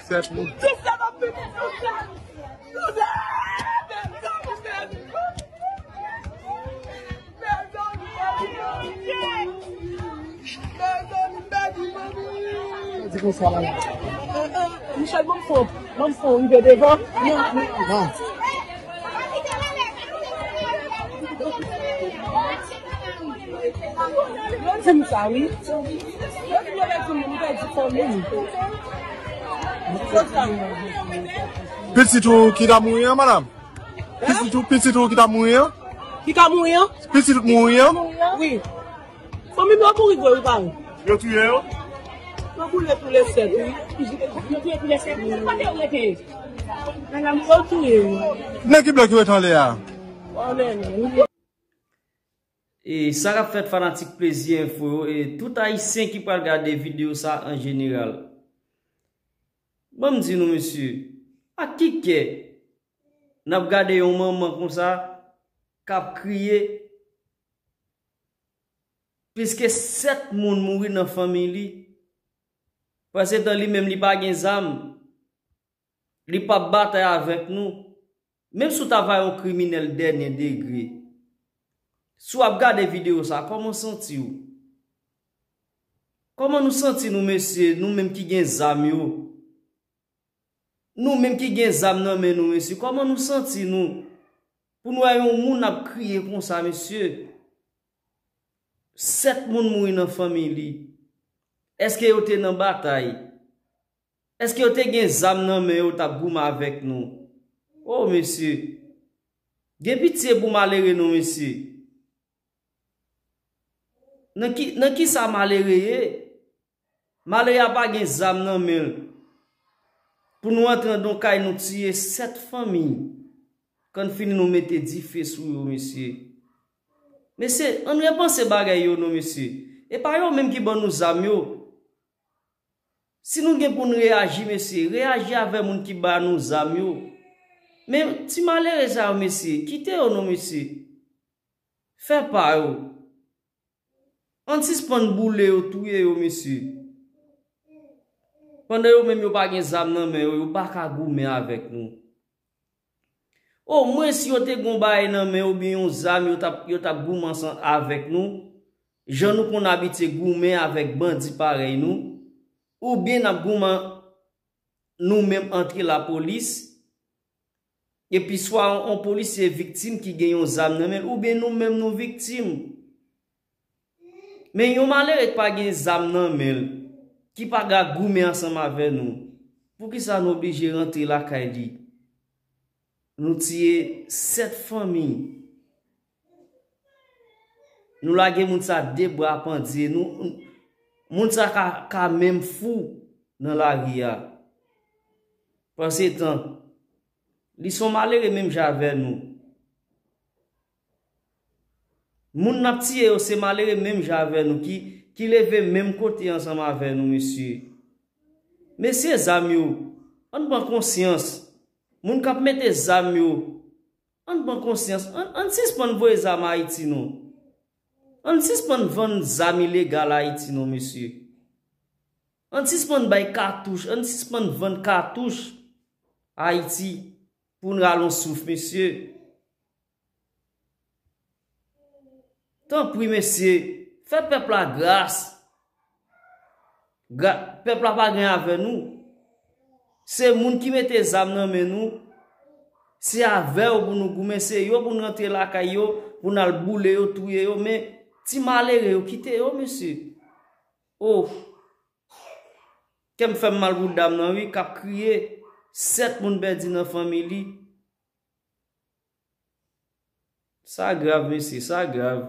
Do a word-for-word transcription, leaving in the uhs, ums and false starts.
Sèt moun. Di konsa la. Michel, ban m fon, ban m fon rive devan. Non. Yo di m sa, wi. Yo di m, yo di m, m pèdi fanmi m. Pitit ou ki ta mouri an, madanm? Pitit ou, pitit ou ki ta mouri an? Ki ka mouri an? Pitit ou mouri an? Wi. Fanmi m yo mouri vre, wi, pa vre. Yo touye yo? Yo boule pou le sèt, wi. Yo touye pou le sèt. Kote yo rete? Nan la, yo touye yo. Nan ki blòk yo rete anlè a? Anlè, non. E sa k ap fèt fanatik Plezi Enfo yo, e tout Ayisyen ki pral gade videyo sa an jeneral. Ban m di nou, mesye, ak ki kè n ap gade yon manman konsa k ap kriye, pliske sèt moun mouri nan fanmi li, pandan li menm li pa gen zam, li p ap batay avèk nou, menm si w ta va yon kriminèl dènye degre. Si w ap gade videyo sa, kòman w santi w? Kòman nou santi nou, mesye, nou menm ki gen zam yo? Nou menm ki gen zam nan men nou, mesye, kòman nou santi nou? Pou nou wè yon moun ap kriye konsa, mesye. Sèt moun mouri nan fanmi li. Èske yo te nan batay? Èske yo te gen zam nan men yo t ap goumen avèk nou? O, mesye. Gen pitye pou malere non, mesye. Nan ki, nan ki sa malere ye? Malere a pa gen zam nan men l. Pou nou antre anndan yon kay, nou tiye sèt fanmi. Kan fini, nou mete dife sou yo, mesye. Mesye, ann repanse bagay yo non, mesye. E pa yo menm ki ban nou zam yo. Si nou gen pou n reyaji, mesye, reyaji avè moun ki ba nou zam yo. Men ti malere sa yo, mesye, kite yo non, mesye. Fè pa yo. Ann sispann boule yo, touye yo, mesye. Pandan yo menm yo pa gen zam nan men yo, yo pa ka goumen avèk nou. Omwen si yo te gon bagay nan men yo, oubyen yon zam, yo t ap, yo t ap goumen ansanm avèk nou, jan nou konn abitye goumen avèk bandi parèy nou, oubyen n ap goumen nou menm antre lapolis, epi swa yon, yon polisye viktim ki gen yon zam nan men l, oubyen nou menm nou viktim. Men yon malere ki pa gen zam nan men l, ki pa ka goumen ansanm avè nou, poukisa nou oblije rantre lakay li? Nou tiye sèt fanmi. Nou lage moun sa de bra pandye. Nou, moun sa ka, ka menm fou nan lari a. Pandan se tan, li se yon malere menm jan avè nou. Moun n ap tiye yo se malere menm jan avè nou ki, ki leve menm kote ansanm avè nou, mesye. Mesye zam yo, ann pran konsyans. Moun k ap mete zam yo, ann pran konsyans. Ann, ann sispann voye zam Ayiti non. Ann sispann vann zam ilegal Ayiti non, mesye. Ann sispann bay katouch, ann sispann vann katouch Ayiti pou n rale yon souf, mesye. Tanpri, mesye, fè pèp la gras. Gra-, pèp la pa gen avè nou. Se moun ki mete zam nan men nou. Se avè yo pou nou goumen, se yo pou n rantre lakay yo, pou n al boule yo, touye yo. Men ti malere yo, kite yo, mesye. Oh! Kè m fè m mal pou dam nan, wi, k ap kriye. Sèt moun pèdi nan fanmi li. Sa grav, mesye, sa grav.